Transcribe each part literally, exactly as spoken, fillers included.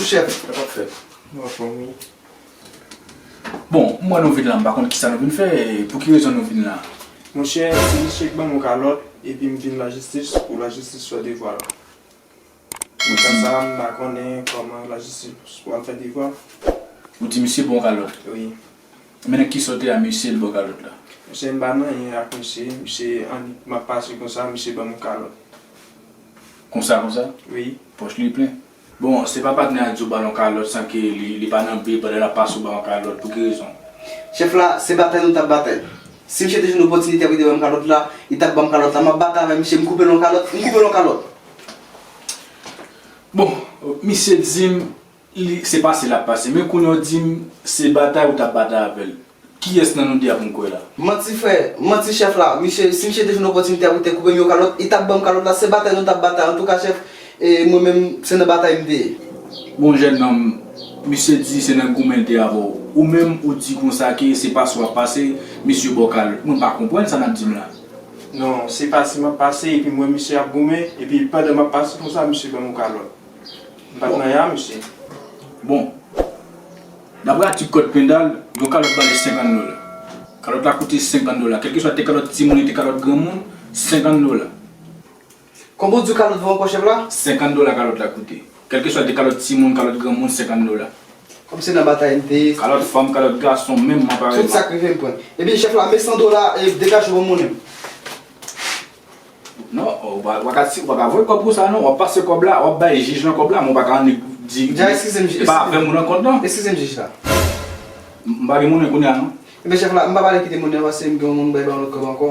Chèf. Sa p ap fèt. Bon, m wè nou vin la, m pa konn kisa nou vin fè, e pou ki rezon nou vin la? Monchè, se misye k ban m yon kalòt, epi m vin lajistis pou lajistis fè devwa l. Nan ka sa, m pa konnen kòman lajistis pou al fè devwa l. Ou di misye ba w kalòt? Wi. Men nan ki sote a misye li ba w kalòt la? Monchè, m pa nan anyen ak misye, misye annik m ap pase konsa, misye ban m yon kalòt. Konsa, konsa? Wi. Pòch li plen. Bon, se pa patnè a di w ba l yon kalòt san ke li, li pa nan bi pandan l ap pase w ba yon kalòt. Pou ki rezon? Chèf la, se batay nou t ap batay. Si misye te jwenn opòtinite pou li te ban m kalòt la, li t ap ban m kalòt la. M ap batay avè misye, m koupe l yon kalòt, m koupe l yon kalòt. Bon, misye di m li, se pase l ap pase. Men kounye a w di m se batay ou t ap batay avè l. Kiyès nan nou de a pou m kwè la? Manti frè, manti chèf la. Misye, si misye te jwenn opòtinite a pou li te koupe m yon kalòt, li t ap ban m kalòt la. Se batay nou t ap batay. Antouka chèf, e mwen menm, se nan batay m te ye. Bon, jèn nonm, misye di se nan goumen l te avè w. Ou menm, ou di konsa ke se pase w ap pase, misye ba w kalòt. Mwen pa konprann sa n ap di m la. Non, se pase m ap pase, epi m wè misye ap goumen, epi pandan m ap pase konsa, misye ban m yon kalòt. M pa t nan ya, mesye. Bon, daprè atik kòd penal, yon kalòt vale senkant dola. Kalòt la koute senkant dola. Kèlkeswa te kalòt timoun, te kalòt granmoun, senkant dola. Kòman w di kalòt vale ankò, chèf la? Senkant dola kalòt la koute. Kèlkeswa te kalòt timoun, kalòt granmoun, senkant dola. Kòm se nan batay m te ye. Kalòt fanm, kalòt gason, menm mwen parèy. Tout sa k rive m pran. Epi chèf la, men san dola, e degaje w ban m monnen m. Non, w pa, w pa ka, w pa ka voye kòb konsa non, w ap pase kòb la, w ap bay jij lan kòb la, men w pa ka annik di. Dja, eskize m, e pa avè m ou nan kont non. Eskize m, jij la. M, m pa gen monnen kounye a non. Ebyen chèf la, m pa pale kite monnen an paske m gen yon moun m bay ban lòt kòb ankò.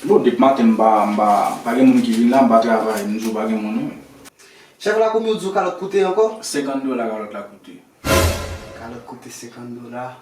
Bon, depi maten m pa, m pa, pa gen moun ki vin la, m pa travay, m di w pa gen monnen. Chèf la, konbyen w di w kalòt koute ankò? Senkant dola kalòt la koute. Kalòt koute senkant dola.